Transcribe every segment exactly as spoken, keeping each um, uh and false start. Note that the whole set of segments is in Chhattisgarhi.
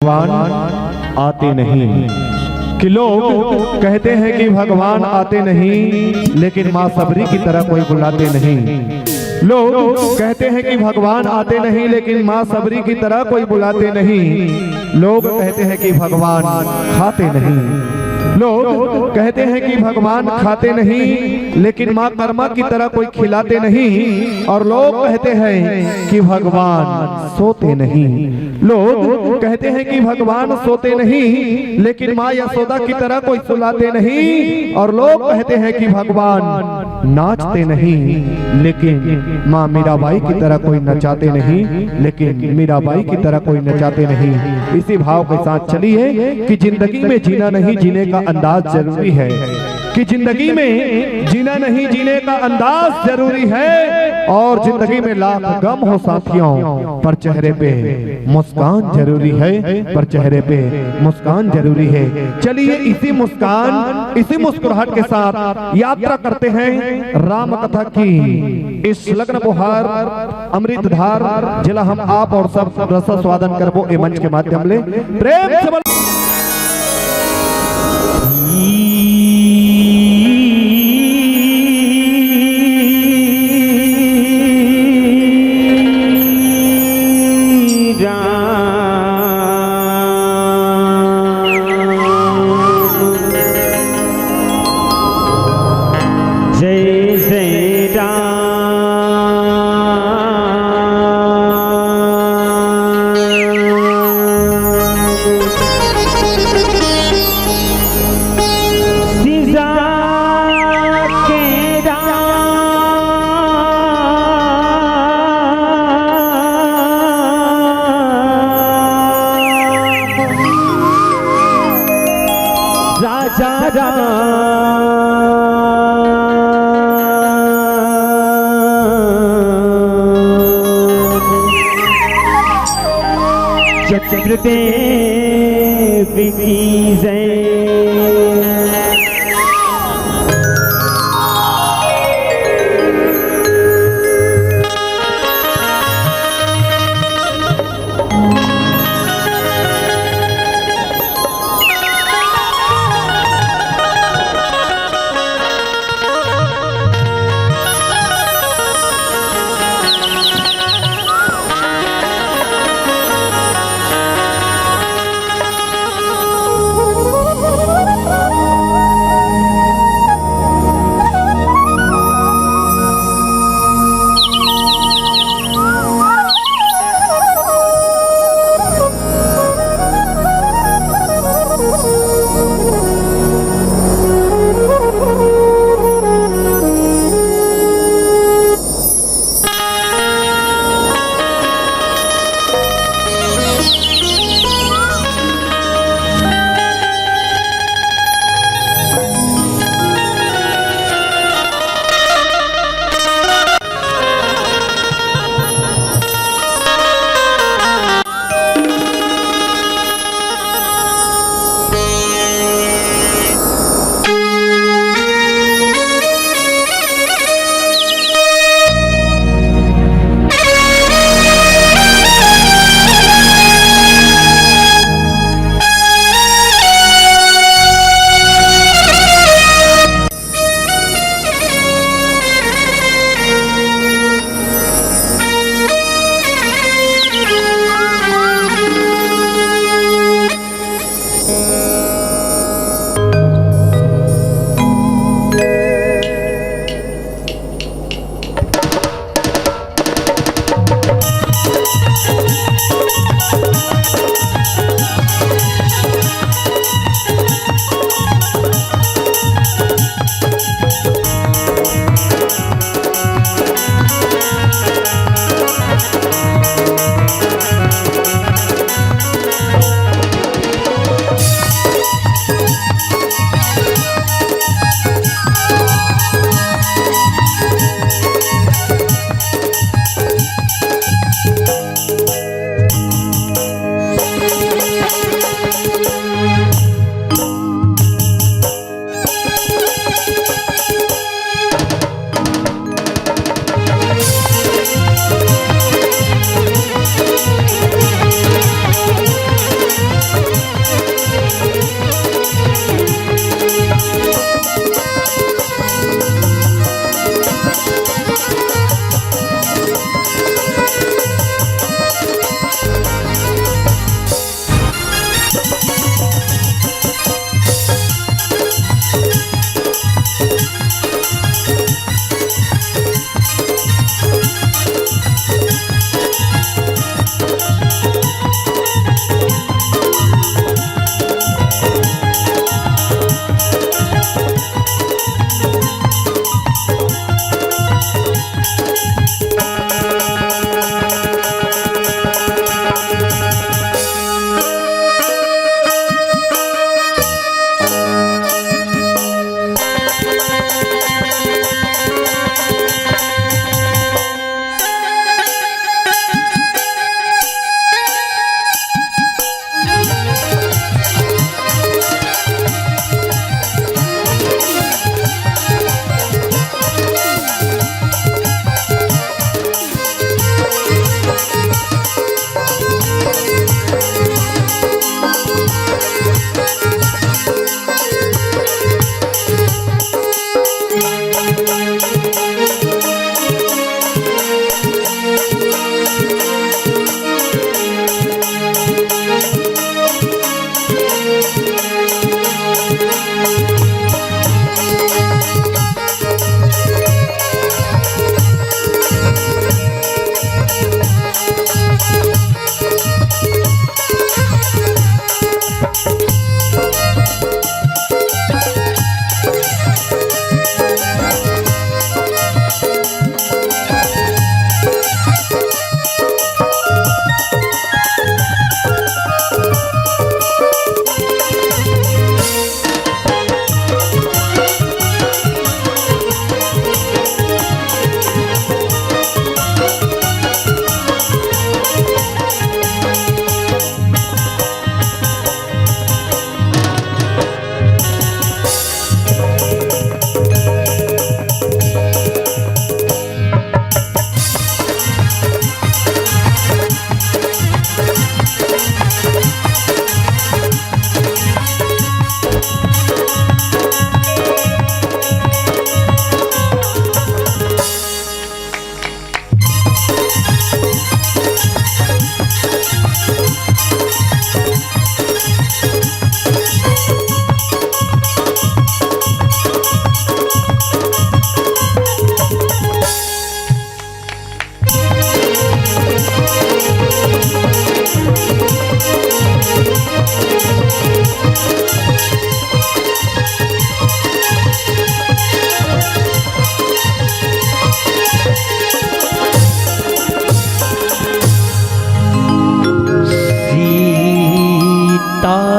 भगवान आते नहीं, कि लोग कहते हैं कि भगवान आते नहीं, लेकिन माँ सबरी की तरह कोई बुलाते नहीं। लोग कहते हैं कि भगवान आते नहीं, लेकिन माँ सबरी की तरह कोई बुलाते नहीं। लोग कहते हैं कि भगवान खाते नहीं। लोग कहते हैं कि भगवान खाते नहीं, लेकिन माँ कर्मा की तरह कोई खिलाते नहीं। और लोग कहते हैं कि भगवान सोते नहीं। लोग कहते हैं कि भगवान सोते नहीं, लेकिन माँ यशोदा की तरह कोई सुलाते नहीं। और लोग कहते हैं कि भगवान नाचते नहीं, लेकिन माँ मीराबाई की तरह कोई नचाते नहीं, लेकिन मीराबाई की तरह कोई नचाते नहीं। इसी भाव के साथ चलिए कि जिंदगी में जीना नहीं, जीने का अंदाज जरूरी है। कि जिंदगी में जीना नहीं, जीने का अंदाज जरूरी है। और जिंदगी में लाख गम हो साथियों, पर चेहरे पे मुस्कान जरूरी है, पर चेहरे पे मुस्कान जरूरी है। चलिए इसी मुस्कान, इसी मुस्कुराहट के साथ यात्रा करते हैं राम कथा की इस लग्न फुहार अमृत धार, जेला हम आप और सब रसास्वादन करबो ए मंच के माध्यम ले। प्रेम से बोल। जय जय राम। सीजा के राम। राजा राम। चक्रदेव की जय।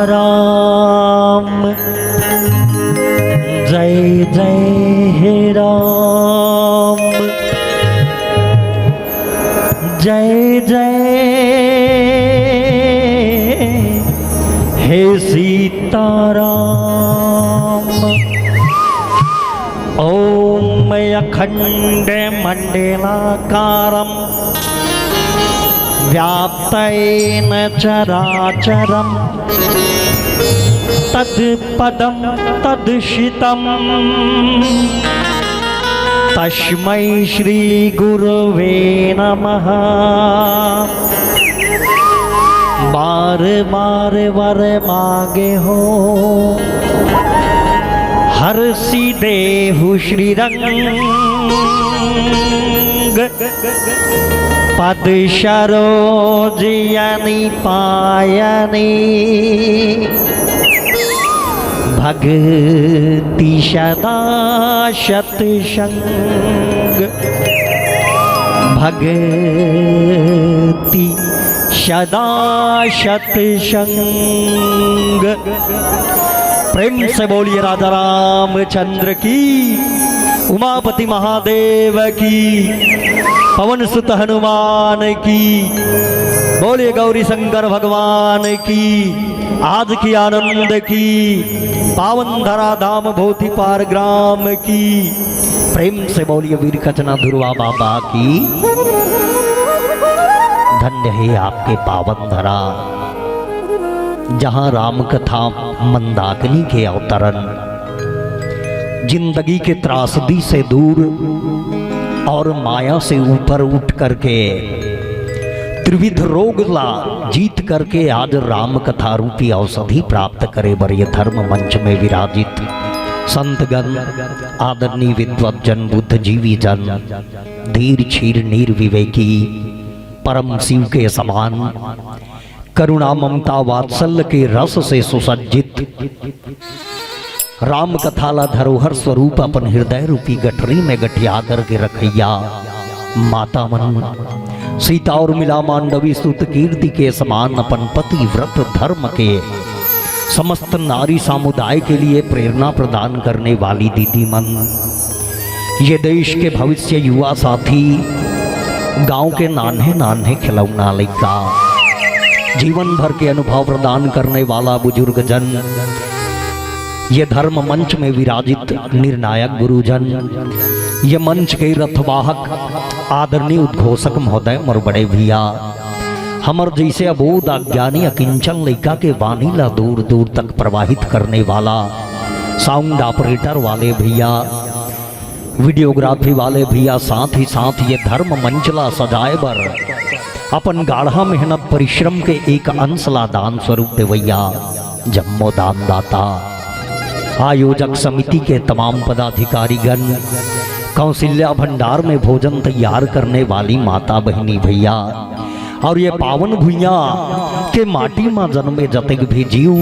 राम, जय जय हे राम, जय जय हे सीताराम। ॐ अखण्डमण्डलाकारं व्याप्तेन चराचरं तत्पदं तद्शितं तस्मै श्री गुरुवे नमः। बार बार वर मागे हो, हरषि देहु श्रीरंग। पद सरोज अनि पायनि, भगति सदा सत सत्संग, भगति सदा सत्संग। प्रेम से बोलिए राजा रामचंद्र की, उमापति महादेव की, पवन सुत हनुमान की, बोलिए गौरी शंकर भगवान की। आज की आनंद की पावन धरा धाम भोतीपार ग्राम की। प्रेम से बोलिए वीर कचना धुरवा बाबा की। धन्य है आपके पावन धरा, जहां राम कथा मंदाकिनी के अवतरण, जिंदगी के त्रासदी से दूर और माया से ऊपर उठ करके त्रिविध रोग ला जीत करके आज राम कथा रूपी औषधि प्राप्त करे बर ये धर्म मंच में विराजित संतगण, आदरणीय विद्वत जन, बुद्धिजीवी जन, धीर छीर नीर विवेकी, परम शिव के समान, करुणा ममता वात्सल्य के रस से सुसज्जित, राम कथा ला धरोहर स्वरूप अपन हृदय रूपी गठरी में गठिया करके रखैया माता मन, सीता और मिला मांडवी सुत कीर्ति के समान अपन पतिव्रत धर्म के समस्त नारी समुदाय के लिए प्रेरणा प्रदान करने वाली दीदी मन, ये देश के भविष्य युवा साथी, गांव के नान्हे नान्हे खिलौना लइका, जीवन भर के अनुभव प्रदान करने वाला बुजुर्ग जन, ये धर्म मंच में विराजित निर्णायक गुरुजन, ये मंच के रथवाहक आदरणीय उद्घोषक महोदय, मोर बड़े भैया, हमर जैसे अबोध अज्ञानी अकिंचन लइका के वाणी ला दूर दूर तक प्रवाहित करने वाला साउंड ऑपरेटर वाले भैया, वीडियोग्राफी वाले भैया, साथ ही साथ ये धर्म मंच ला सजाए बर अपन गाढ़ा मेहनत परिश्रम के एक अंश ला दान स्वरूप देवैया जम्मो दानदाता, आयोजक समिति के तमाम पदाधिकारीगण, कौशल्या भंडार में भोजन तैयार करने वाली माता बहिनी भैया, और ये पावन भुइयां के माटी मा जन्मे जतेक भी जीव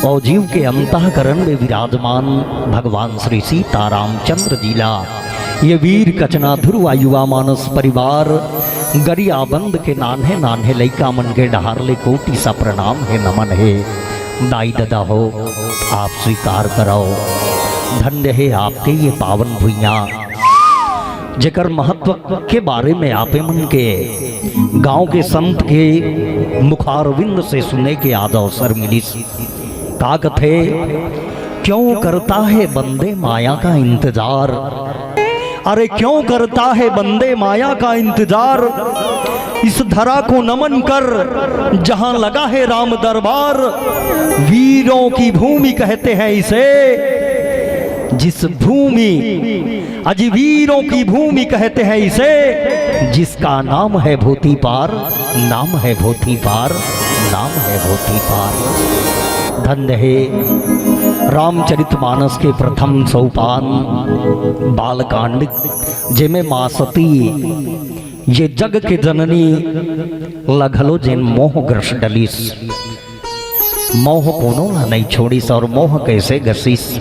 और जीव के अंतःकरण में विराजमान भगवान श्री सीता रामचंद्र जी ला ये वीर कचना ध्रुवा युवा मानस परिवार गरियाबंद के नान्हे नान्हे लइका मन के डहार ले कोटि सा प्रणाम हे, नमन हे। दाई ददा हो, आप स्वीकार करव, धन्य हे आपके ये पावन भुइयां, जेकर महत्व के बारे में आपे मन के गांव के संत के मुखारविंद से सुने के आज अवसर मिलिस। का कथे, क्यों करता है बंदे माया का इंतजार? अरे क्यों करता है बंदे माया का इंतजार? इस धरा को नमन कर, जहां लगा है राम दरबार। वीरों की भूमि कहते हैं इसे, जिस भूमि, अजी वीरों की भूमि कहते हैं इसे, जिसका नाम है भोतीपार, नाम है भोतीपार, नाम है भोतीपार। धन्य हे रामचरित मानस के प्रथम सोपान बालकांड, जेमे माँ सती ये जग के जननी ला घलो जेन मोहग्रस डलिस, मोह कोनो ला नइ छोड़िस और मोह कइसे गसिस,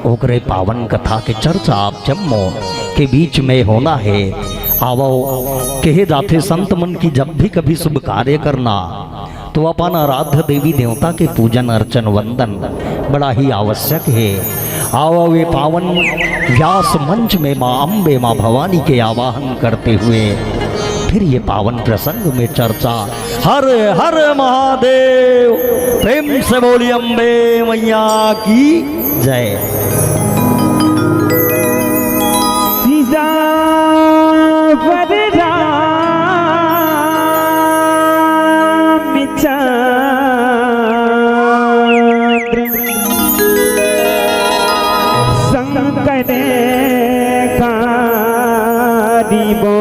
ओकरे पावन कथा के चर्चा आप जम्मो के बीच में होना हे। आवव, कहे जाथे संत मन की जब भी कभी शुभ कार्य करना, तो अपन आराध्य देवी देवता के पूजन अर्चन वंदन बड़ा ही आवश्यक हे। आवा वे पावन व्यास मंच में माँ अम्बे, माँ भवानी के आवाहन करते हुए फिर ये पावन प्रसंग में चर्चा। हर हर महादेव। प्रेम से बोली अम्बे मैया की जय। सीता पर रामचंद्र संग देखा दिबो।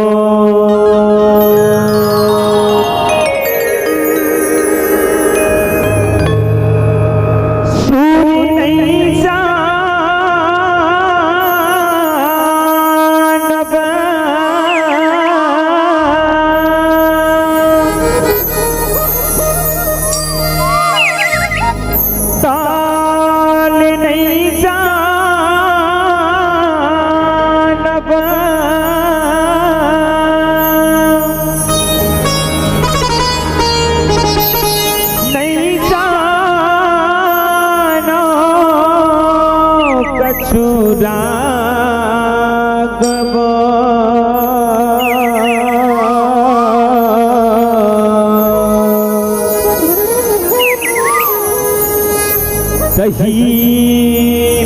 सूरी नहीं जानब। ताल नहीं जानब। नहीं जानो कछु रागबो। तही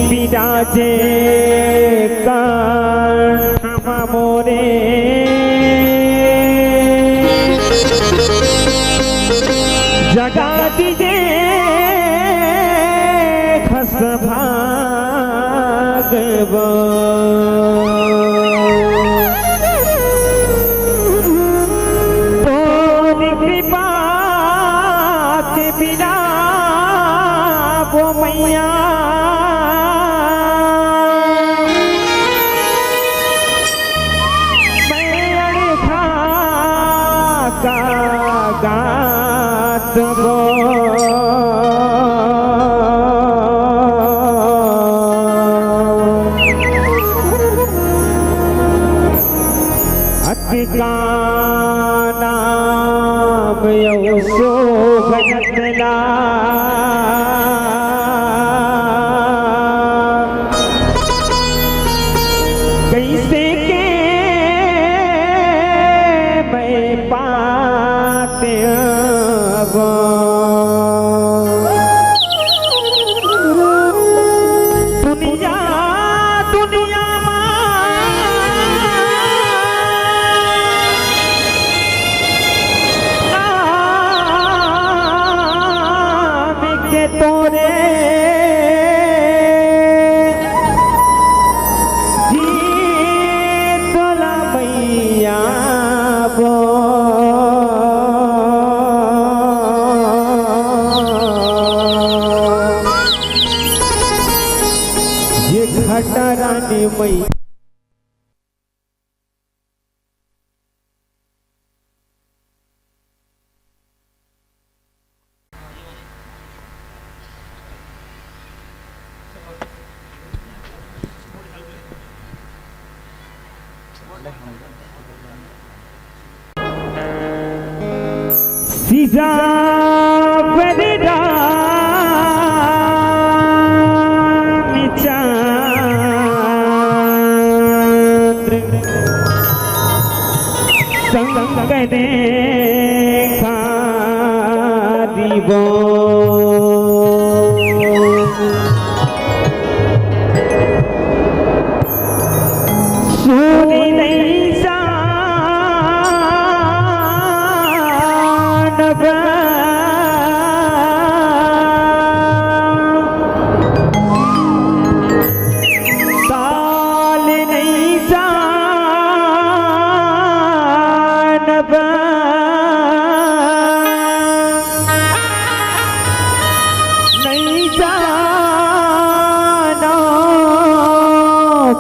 बिराजे कंठ म मोरे, जगा दीजे खस भागबो। तोरी कृपा के बिना वो मैया, मैं अड़खा का गात वो। अति का नाम यौ शोभन ला। कैसे के मैं पाते वो। दुनिया, दुनिया मा नाम के तोरे जीत ला मैया वो। ये घटा रानी मैया। सीता पर रामचंद्र संग देखा दिबो। सूरी नहीं जानब। ताल नहीं जानब। नहीं जानो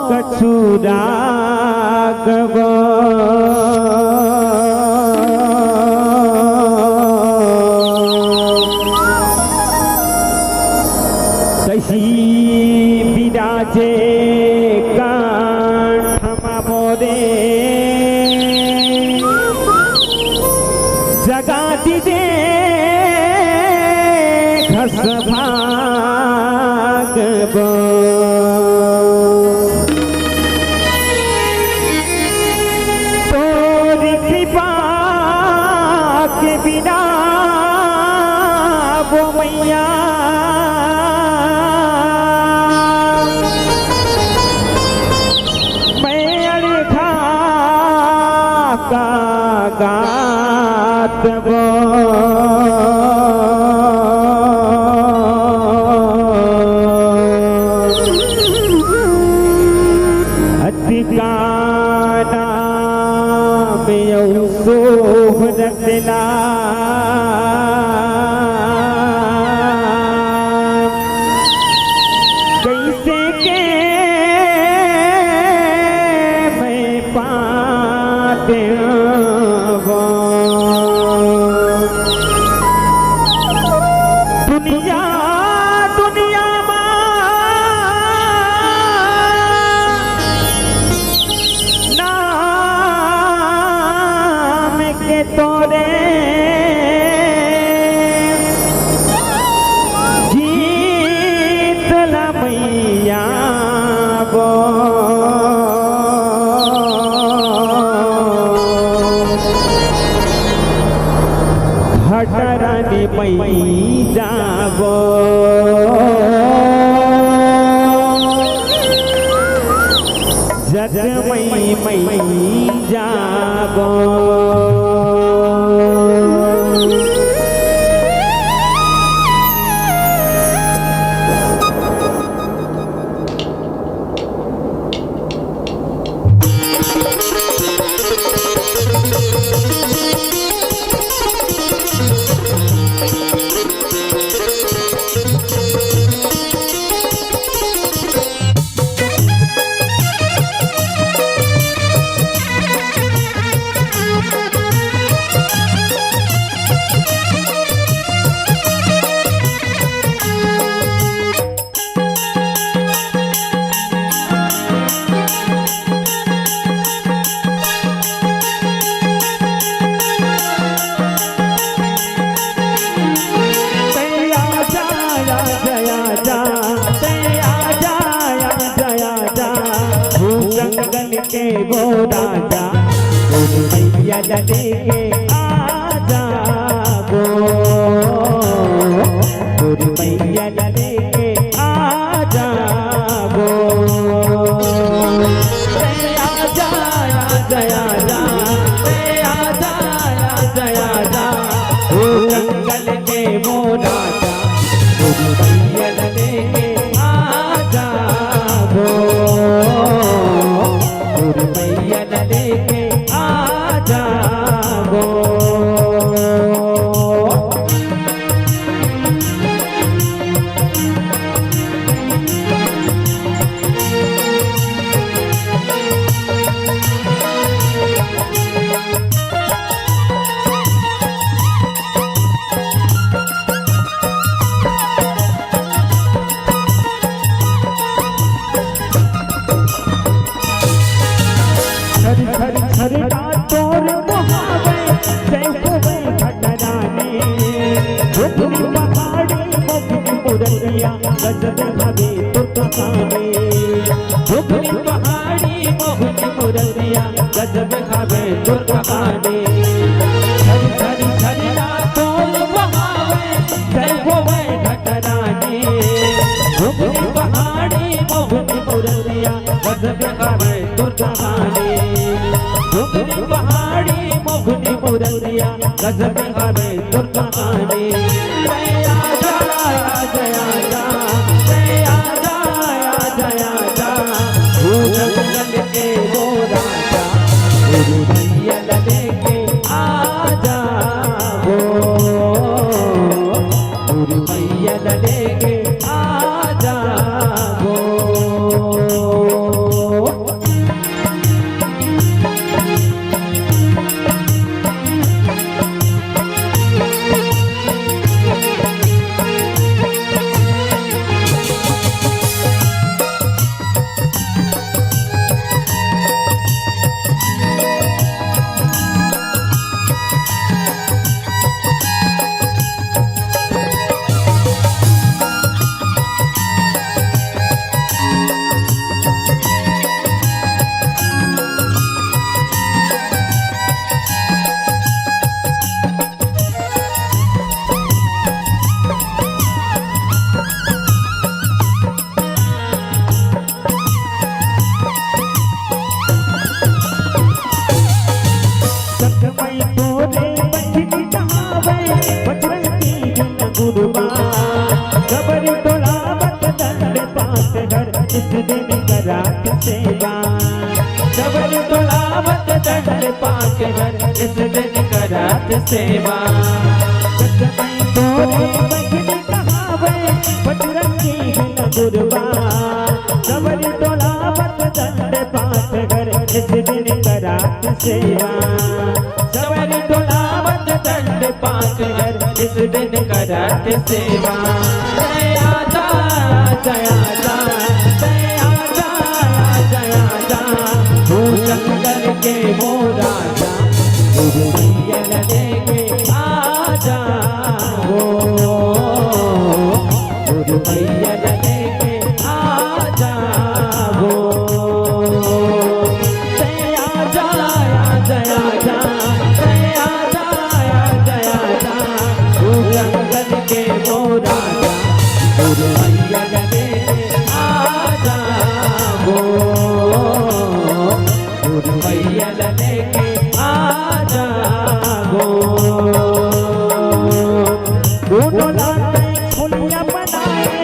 कछु रागबो। तही बिराजे कंठ म मोरे, जगा दीजे भागबो। तोरी कृपा के बिना वो मैया, मैं अरघा का गात बो। अतिका नाम अउ शोभरत ला, कइसे के मैं पातेंव। दुनिया, दुनिया मा नाम के तोरे गीत ला मैया बो। हटरन मई जाबो, जग मई मई जाबो। जंगल के वो राजा, तोर मैया ला लेके आ जाबो, तोर मैया ला लेके आ जाबो। जय आजा, जय आजा, जय आजा, जय आजा, ओ जंगल के वो राजा, तोर मैया ला लेके आ जाबो, तोर मैया ला लेके आ जाबो। हरि हरि हरि का तोर बहावे, जय होवे घटरानी। धुधुली पहाड़ी मोहनी मुरतिया, गजब हवे तोर कहानी। धुधुली पहाड़ी मोहनी मुरतिया, गजब हवे तोर कहानी। हरि हरि हरि का तोर बहावे, जय होवे घटरानी। धुधुली पहाड़ी मोहनी मुरतिया, गजब हवे तोर कहानी। धुधुली पहाड़ी मोहनी मुरतिया, गजब हवे तोर कहानी। जय आजा, जय आजा, जय आजा, जय आजा। तोर जंगल के वो राजा, तोर मैया ला लेके आ जाबो, तोर मैया ला लेके आ जाबो। सेवा। तोरे बहिन कहावे बजरंगी गुरबा, सबरी टोला बत दंड पाठ घर इस दिन करात सेवा। सबरी टोला बत दंड पाठ घर इस दिन करात सेवा। जय आजा, जय आजा, जय आजा, जय आजा, तू जंगल के मोरा गुरु मैया ला लेके आ जा हो, गुरु मैया ला लेके आ जा हो। जय आजा, जय आजा, जय आजा, जय आजा, तू जंगल के मोरा गुरु मैया ला लेके आ जा हो। गुरु मैया ला लेके आ जा हो। कोनो ला तैं फुलिया बनाए,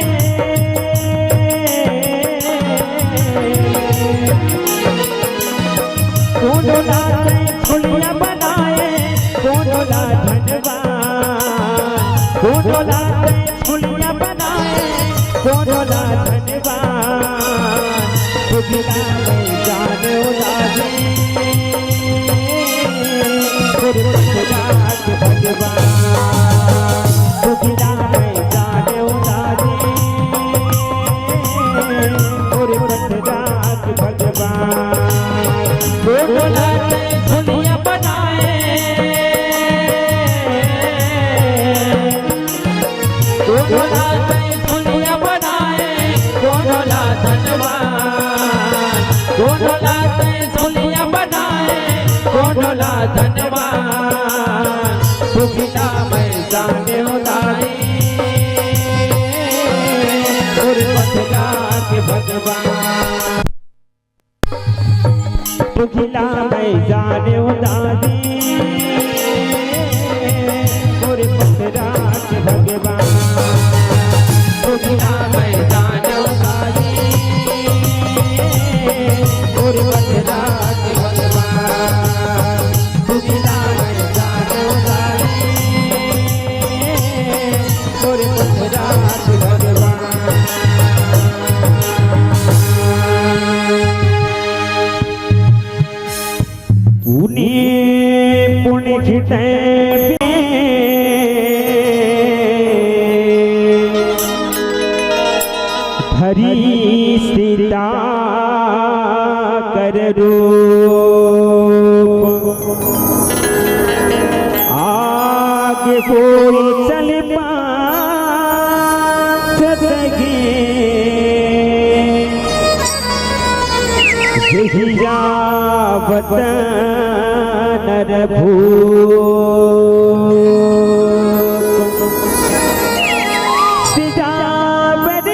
कोनो ला तैं फुलिया बनाए, कोनो ला धनवा, कोनो ला तैं फुलिया बनाए, कोनो ला धनवा। सुखिला मैं जाने उदासी, गुरु पथराज भगवान। सुखिला मैं जाने उदासी, गुरु पथराज भगवान। बोला तैं फुलिया बनाए, कोनो ला तैं फुलिया बनाए, कोनो ला धनवान। कोनो ला तैं फुलिया बनाए, कोनो ला धनवान। सुखिला मैं जाने उदासी, गुरु पथराज भगवान। सुखिला मैं जाने उदासी, गुरु पथराज भगवान। सुखिला मैं जाने उदासी, गुरु पथराज भगवान। सुखिला मैं जाने उदासी, गुरु पथराज भगवान। पुनि पुनि खितै धरी सीता कर रूप। आगे कोई चल पाछत गे, जहिया बतन रघु। सिजावर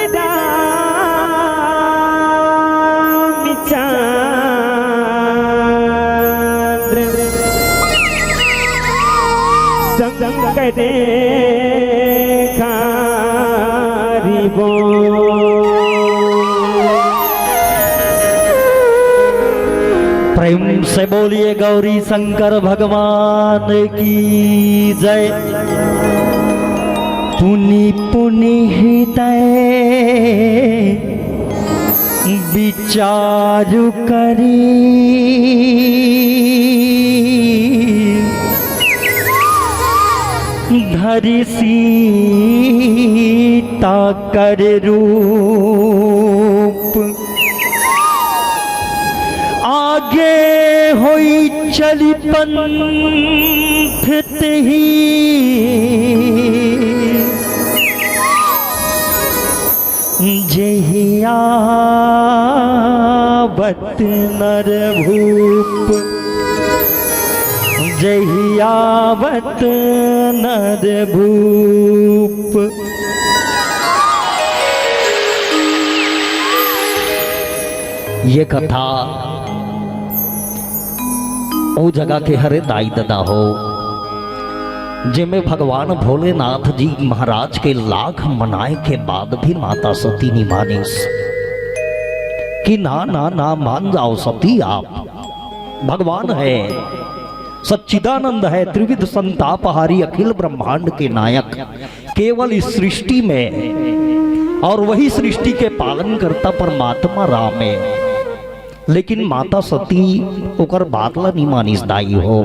रामचंद्र संग देखा रिबो। प्रेम से बोलिए गौरी शंकर भगवान की जय। पुनि पुनि हृदय विचारु करी, धरि सीता कर रूप। आगे होई चली पंथ तेहि, जहिया बत नर भूप, जहिया बत नर भूप। ये कथा ओ जगह के हरे दाई ददा हो, जेमे भगवान भोलेनाथ जी महाराज के लाख मनाए के बाद भी माता सती नी मानिस कि ना, ना, ना, मान जाओ सती आप, भगवान है। सच्चिदानंद है, त्रिविध संतापहारी, अखिल ब्रह्मांड के नायक, केवल इस सृष्टि में, और वही सृष्टि के पालन करता परमात्मा राम है। लेकिन माता सती ओकर बात ला नहीं मानिस दाई हो।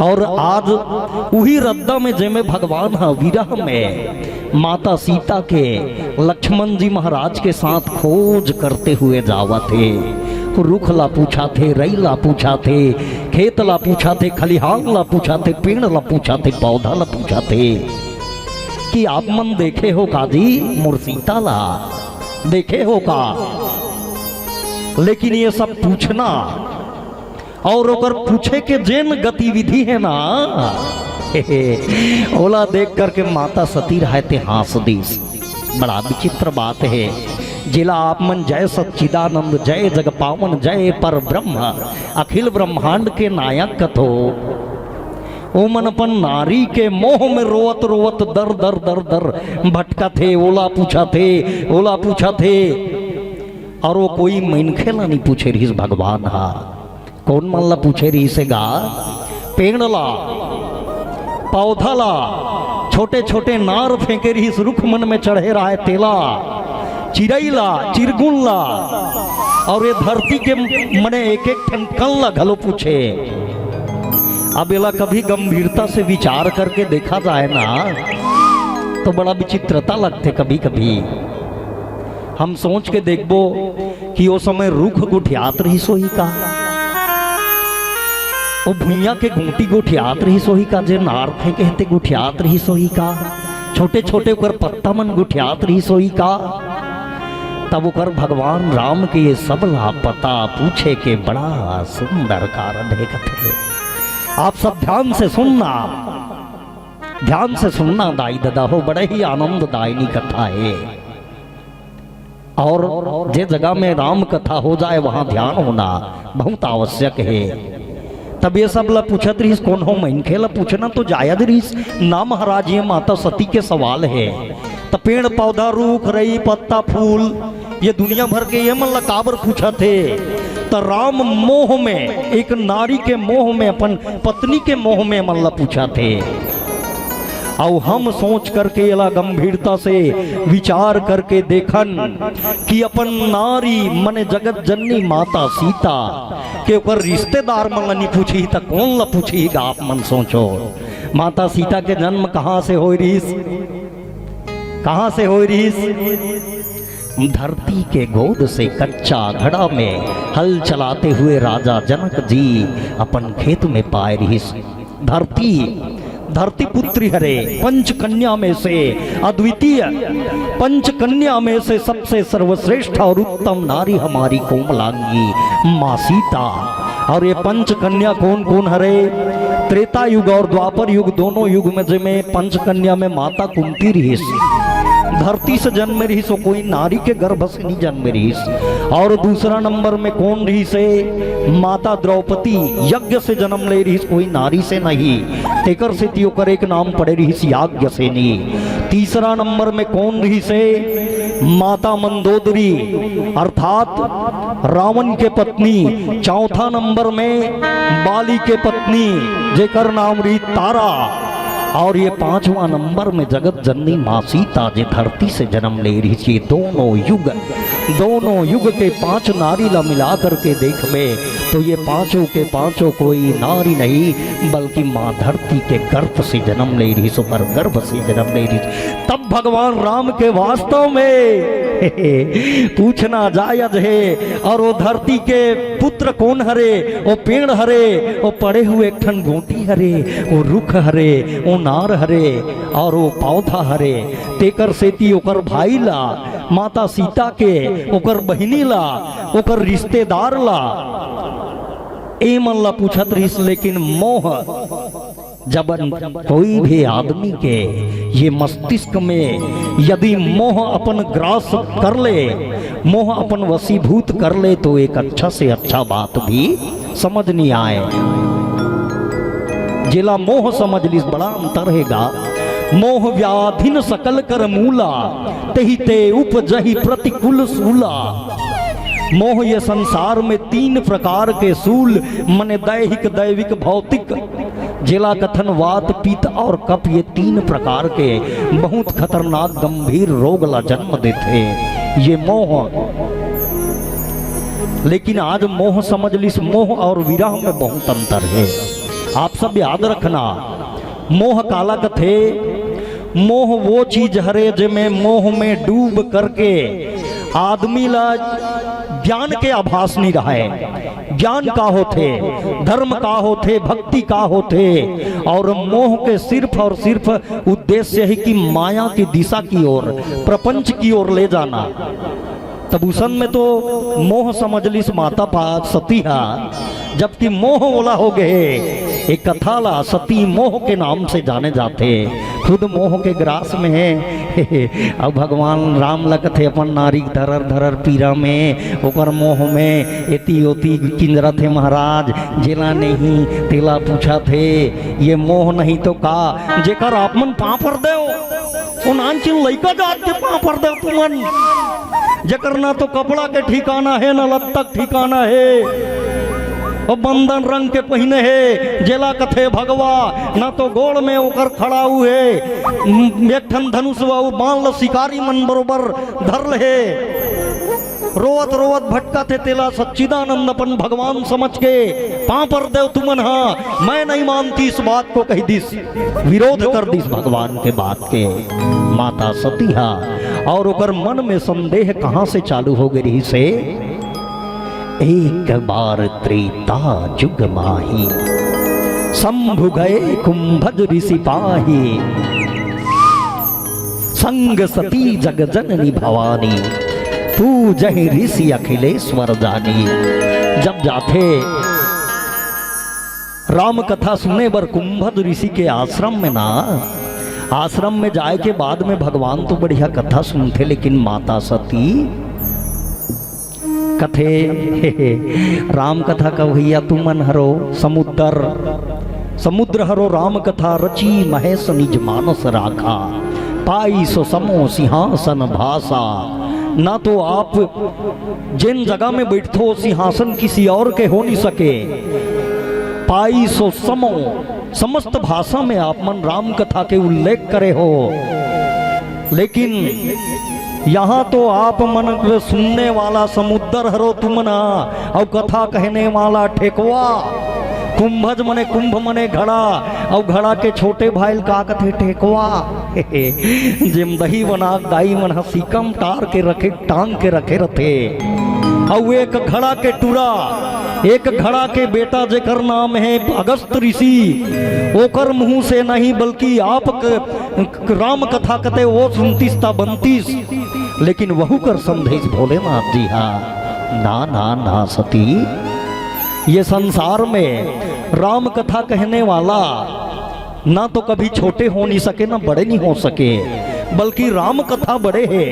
और आज उही रद्दा में जेमे भगवान ह विरह में माता सीता के लक्ष्मण जी महाराज के साथ खोज करते हुए जावत हे। रुख ला पूछा थे, रई ला पूछा थे, खेत ला पूछा थे, खलिहान ला पूछा थे, पेड़ ला पूछा थे, पौधा ला पूछा थे कि आप मन देखे हो का जी मोर सीता ला, देखे हो का? लेकिन ये सब पूछना और ओकर पूछे के जेन गतिविधि है ना, ओला देख करके माता सती राय ते हाँस दिस। बड़ा विचित्र बात है, जेला आप मन जय सच्चिदानंद, जय जगपावन, जय पर ब्रह्म, अखिल ब्रह्मांड के नायक कथो, ओमन अपन नारी के मोह में रोवत रोवत दर दर दर दर भटकत हे। ओला पूछत हे, ओला पूछत हे, और वो कोई मनखे ला नहीं पूछे रहिस भगवान हा। कोन मन ला पूछे रहिस हे गा? पेड़ ला, पौधा ला, छोटे छोटे नार फेंके रहिस रुख मन में चढ़े रहय तेला, चिरई ला, चिरगुन ला, और ये धरती के मने एक एक ठन कण ला घलो पूछे। अब एला कभी गंभीरता से विचार करके देखा जाए ना, तो बड़ा विचित्रता लगथे कभी कभी। हम सोच के देखबो कि ओ समय रुख गोठियात रहिस होही का, ओ भुइयां के गोटी गोठियात रहिस होही का, जे नार फेंके हे ते गोठियात रहिस होही का, छोटे छोटे ओकर पत्ता मन गोठियात रहिस होही का। तब ओकर भगवान राम के ये सब ला पता पूछे के बड़ा सुंदर कारण हे कथे। आप सब ध्यान से सुनना, ध्यान से सुनना दाई ददा हो, बड़े ही आनंददायिनी कथा हे। और जे जगह में राम कथा हो जाए, वहां ध्यान होना बहुत आवश्यक हे। तब ये सब ला पूछत रहिस, कोनो मनखे ला पूछना तो जायज रहिस ना महाराज, ये माता सती के सवाल हे। त पेड़ पौधा, रूख रई, पत्ता फूल, ये दुनिया भर के ये मन ला काबर पूछत हे? त राम मोह में, एक नारी के मोह में, अपन पत्नी के मोह में मन ला पूछत हे। अउ हम सोच करके एला गंभीरता से विचार करके देखन कि अपन नारी मने जगत जननी माता सीता के ओकर रिश्तेदार मन ला नी पूछही त कोन ला पूछही गा? आप मन सोचो, माता सीता के जन्म कहाँ से होय रहिस? कहाँ से होय रहिस? धरती के गोद से कच्चा घड़ा में हल चलाते हुए राजा जनक जी अपन खेत में पाय रहिस। धरती, धरती पुत्री हरे, पंच कन्या में से अद्वितीय, पंच कन्या में से सबसे सर्वश्रेष्ठ और उत्तम नारी हमारी कोमलांगी माँ सीता। और ये पंच कन्या कौन कौन हरे? त्रेता युग और द्वापर युग, दोनों युग में, जेमे पंच कन्या में माता कुंती रहिस, धरती से जन्म रहिस, वो कोई नारी के गर्भ से नहीं जन्म रहिस। और दूसरा नंबर में कौन रहिस हे? माता द्रौपदी यज्ञ से जन्म ले रहिस, कोई नारी से नहीं। तेकर सेती ओकर एक नाम पड़े रहिस याज्ञसेनी। तीसरा नंबर में कौन रहिस हे? माता मंदोदरी, अर्थात रावण के पत्नी। चौथा नंबर में बाली के पत्नी, जेकर नाम रही तारा। और ये पांचवा नंबर में जगत जननी माँ सीता, जे धरती से जन्म ले रहिस। ये दोनों युग, दोनों युग के पांच नारी ला मिला करके देखबे तो ये पांचों के पांचों कोई नारी नहीं, बल्कि माँ धरती के गर्भ से जन्म ले रहिस, ओकर गर्भ से जन्म ले रहिस। तब भगवान राम के वास्तव में पूछना जायज हे। और वो धरती के पुत्र कौन हरे? वो पेड़ हरे, वो पड़े हुए एक ठन गोटी हरे, वो रुख हरे, वो नार हरे, और वो पौधा हरे। तेकर सेती ओकर भाई ला, माता सीता के, ओकर बहिनी ला, ओकर रिश्तेदार ला, ए मन ला पूछत रहिस। लेकिन मोह, जब कोई भी आदमी के ये मस्तिष्क में यदि मोह अपन ग्रास कर ले, मोह अपन वशीभूत कर ले, तो एक अच्छा से अच्छा बात भी समझ नहीं आए। जेला मोह समझ लिस, बड़ा अंतर हे गा। मोह व्याधिन सकल कर मूला, तेहि ते उपजहि प्रतिकूल सूला। मोह ये संसार में तीन प्रकार के सूल, मने दैहिक, दैविक, भौतिक, जेला कथन वात, पित्त और कफ, ये तीन प्रकार के बहुत खतरनाक गंभीर रोग ला जन्म देथे ये मोह। लेकिन आज मोह समझ लिस, मोह और विरह में बहुत अंतर हे। आप सब याद रखना, मोह काला कथे? मोह वो चीज हरे जेमे मोह में डूब करके आदमी ला ज्ञान के आभास नहीं रहे। ज्ञान का होथे, धर्म का होथे, भक्ति का होथे, और मोह के सिर्फ और सिर्फ उद्देश्य है कि माया की दिशा की ओर, प्रपंच की ओर ले जाना। तब उसन में तो मोह समझ लिस माता पा-, सती हा, जबकि मोह ओला हो गए। एक कथा ला सती मोह के नाम से जाने जाथे, खुद मोह के ग्रास में है। अब भगवान राम ला कथे अपन नारी के धरर धरर पीरा में, ओकर मोह में एती ओती किंजरत हे महाराज, जेला नहीं तेला पूछत हे, ये मोह नहीं तो का, जेकर आप मन पांव पर देव। ओ नानचिन लइका जात के पांव पर देव तुमन, जेकर ना तो कपड़ा के ठिकाना हे, ना लत्ता के ठिकाना हे, ओ बंदन रंग के पहिने हे, जेला कथे भगवा, ना तो गोड़ में ओकर खड़ाऊ हे, एक ठन धनुष व बाण ल शिकारी मन बरोबर धर ले हे। रोवत रोवत भटकत हे, तेला सच्चिदानंद अपन भगवान समझ के पांव पर देव तुमन हा, मैं नहीं मानती इस बात को, कह दिस, विरोध कर दिस भगवान के बात के माता सती हा। और ओकर मन में संदेह कहां से चालू हो गई रहिसे? एक बार त्रेता जुग माही, शंभु गए कुंभज ऋषि पाही। संग सती जग जननी भवानी, पूजहि ऋषि अखिलेश्वर जानी। जब जाथे राम कथा सुने बर कुंभज ऋषि के आश्रम में ना, आश्रम में जाए के बाद में भगवान तो बढ़िया कथा सुनथे, लेकिन माता सती कथे, राम कथा का भैया तुमन हरो समुद्र, समुद्र हरो राम कथा रची महेश निज मानस राखा। पाई सो समो सिंहासन भाषा। ना तो आप जेन जगह में बैठथो सिंहासन किसी और के हो नहीं सके। पाई सो समो, समस्त भाषा में आप मन राम कथा के उल्लेख करे हो, लेकिन यहाँ तो आप मन के सुनने वाला समुद्र हरो तुमन हा, अउ कथा कहने वाला ठेकवा। कुंभज मने कुंभ मने घड़ा, अउ घड़ा के छोटे भाई ल का कथे? ठेकवा। जेम दही बना दाई मन ह सीकम टार के रखे, टांग के रखे रथे। अउ एक घड़ा के टूरा, एक घड़ा के बेटा जेकर नाम है अगस्त ऋषि, ओकर मुंह से नहीं बल्कि आप क-, राम कथा कते वो सुनतिस ता बनतिस, लेकिन वहू कर संदेश भोलेनाथ जी हा। ना, ना, ना सती, ये संसार में राम कथा कहने वाला ना तो कभी छोटे हो नहीं सके, ना बड़े नहीं हो सके, बल्कि राम कथा बड़े है।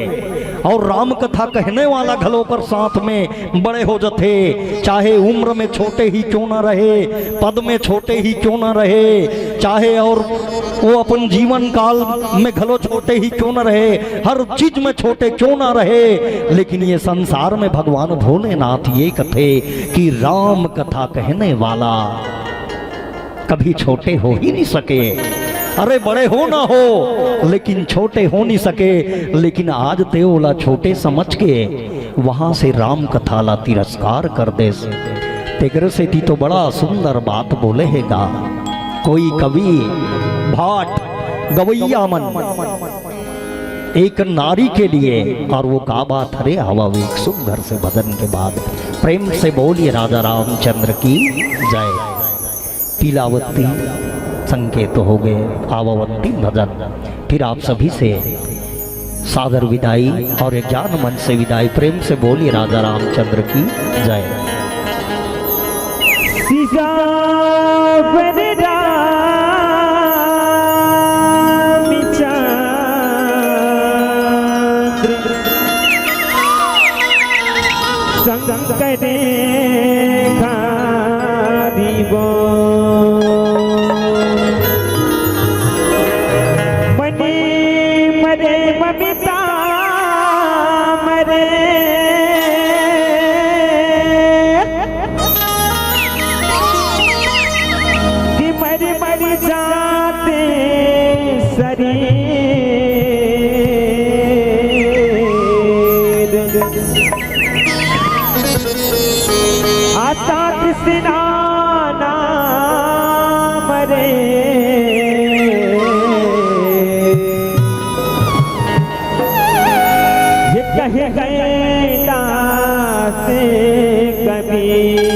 और राम कथा कहने वाला घलो कर साथ में बड़े हो जथे, चाहे उम्र में छोटे ही क्यों ना रहे, पद में छोटे ही क्यों ना रहे, चाहे और वो अपन जीवन काल में घलो छोटे ही क्यों ना रहे, हर चीज में छोटे क्यों ना रहे, लेकिन ये संसार में भगवान भोलेनाथ ये कथे कि राम कथा कहने वाला कभी छोटे हो ही नहीं सके। अरे बड़े हो ना हो, लेकिन छोटे हो नहीं सके। लेकिन आज ते ओला छोटे समझ के वहां से राम कथा ला तिरस्कार कर देस। तेकरे सेती तो बड़ा सुंदर बात बोले हे गा कोई कवि, भाट, गवैया मन। एक नारी के लिए, और वो का बात हरे, आवा एक सुंदर से भजन के बाद प्रेम से बोलिए राजा रामचंद्र की जय। तिलावत्ती संकेत हो गए, आवावत्ती भजन। फिर आप सभी से सादर विदाई और एक जान मन से विदाई। प्रेम से बोलिए राजा रामचंद्र की जय। सिजावर रामचंद्र संकरे खारी बो। मनी मरे ममिता मरे। कैलाश कबीर।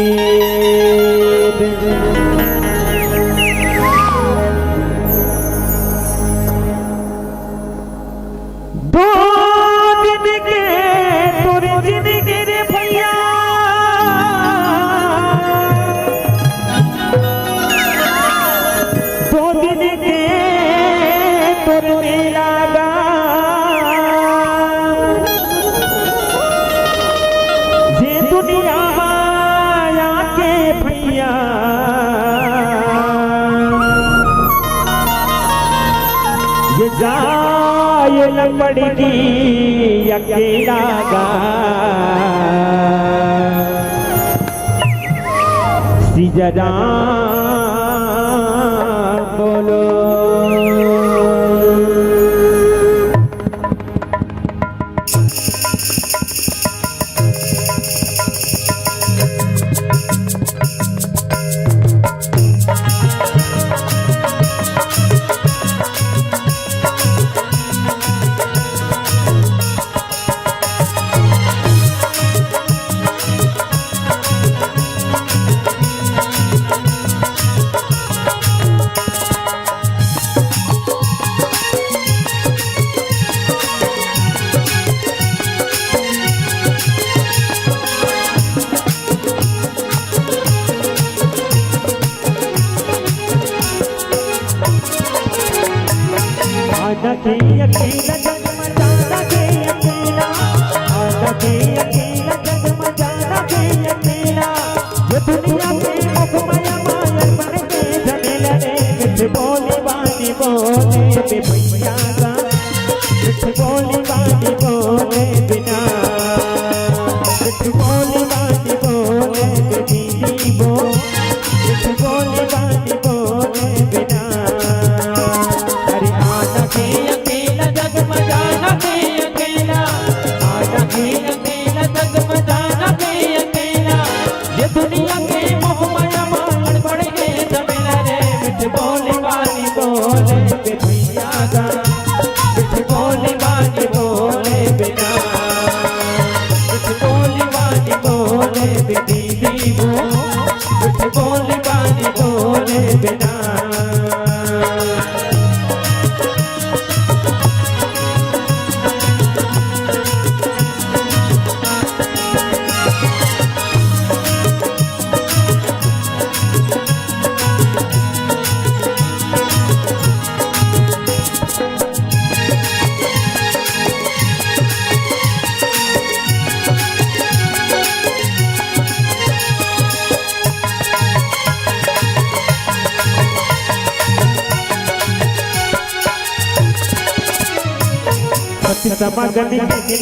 दो दिन के तोर जिनगी रे भैया, दो दिन के तोर मेला गा। ये दुनिया माया के भैया, ये जाय ल पड़गी अकेला गा। सिया राम बोलो। आना के अकेला जग में जाना के अकेला, आना के अकेला जग में जाना के अकेला। ये दुनिया में मोह माया माया बन के झमेला रे। मीठ बोली बानी बोले बे भैया गा, मीठ बोली बानी बोले बिना, मीठ बोली बानी बोले बे दीदी बो, मीठ बोली बानी बोले बिना। अरे आना के अकेला जग में जाना के अकेला, आना के अकेला जग में जाना के अकेला। ये दुनिया के मोह माया मा गड़बड़ के झमेला रे। मीठ बोली बानी बोले बे भैया गा, मीठ बोली बानी बोले बिना, मीठ बोली बानी बोले बे दीदी बो, मीठ बोली बानी बोले बिना। सत समागम के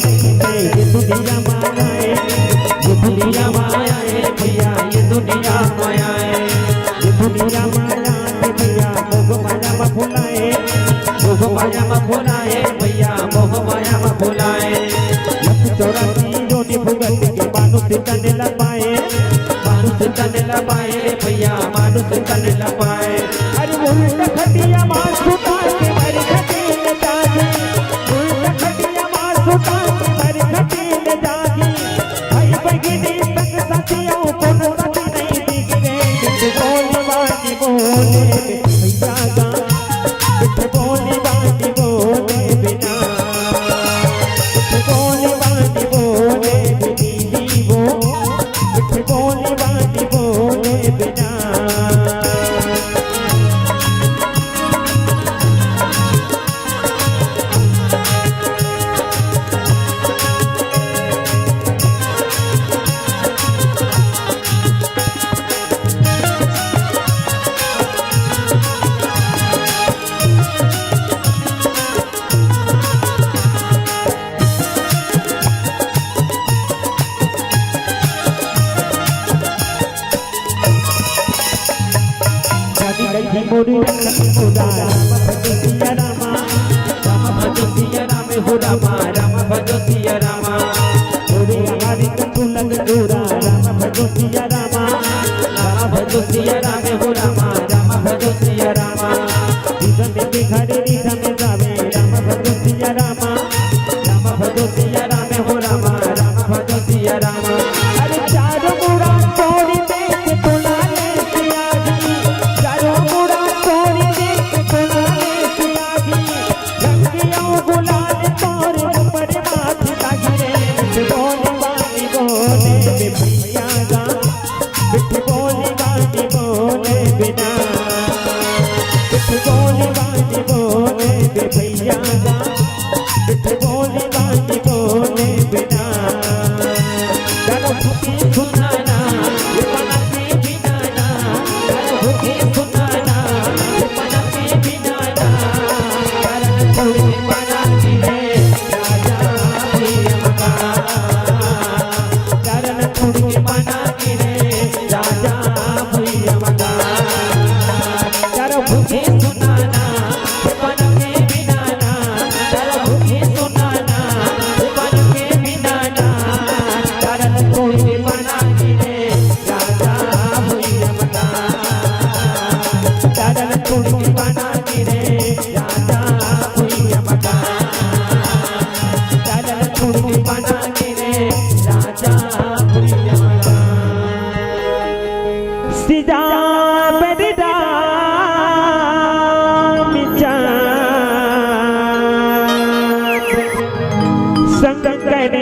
ये दुनिया माया है, ये दुनिया माया है भैया, ये दुनिया माया है। ये दुनिया माया है भैया, मोह माया मा भुलाए, मोह माया मा भुलाए भैया, मोह माया मा भुलाए। लख चौरासी योनि भुगत के मानुष तन ला पाए, मानुष तन ला पाए रे भैया, मानुष तन ला पाए। अरे उल्टा खटिया मार सुता के मर खटिया जागी, उल्टा खटिया मार सुता के मर खटिया जागी। भाई बहिनी संग साथियों कोनो साथी नहीं दिख रे। मीठ बोली बानी बोले भैया गा, मीठ बोली बानी बोले बिना, मीठ बोली बानी बोले बिनी वो, मीठ बोली बानी बोले बिना। जानी लगी मोरी रंग मोरा, राम भजो सिया रामा, राम भजो सिया राम हो रामा, राम भजो सिया रामा। मोरे हमारी कंटू लग गोरा, राम भजो सिया रामा, राम भजो सिया राम हो रामा, राम भजो सिया रामा। रिदम के घरे रिदम गावे, राम भजो सिया रामा, राम भजो सिया राम हो रामा। राजा भुइयां मकान, चलल कुर्सी बना के रे, राजा भुइयां मकान। सिजा बलिराम चंद संग करे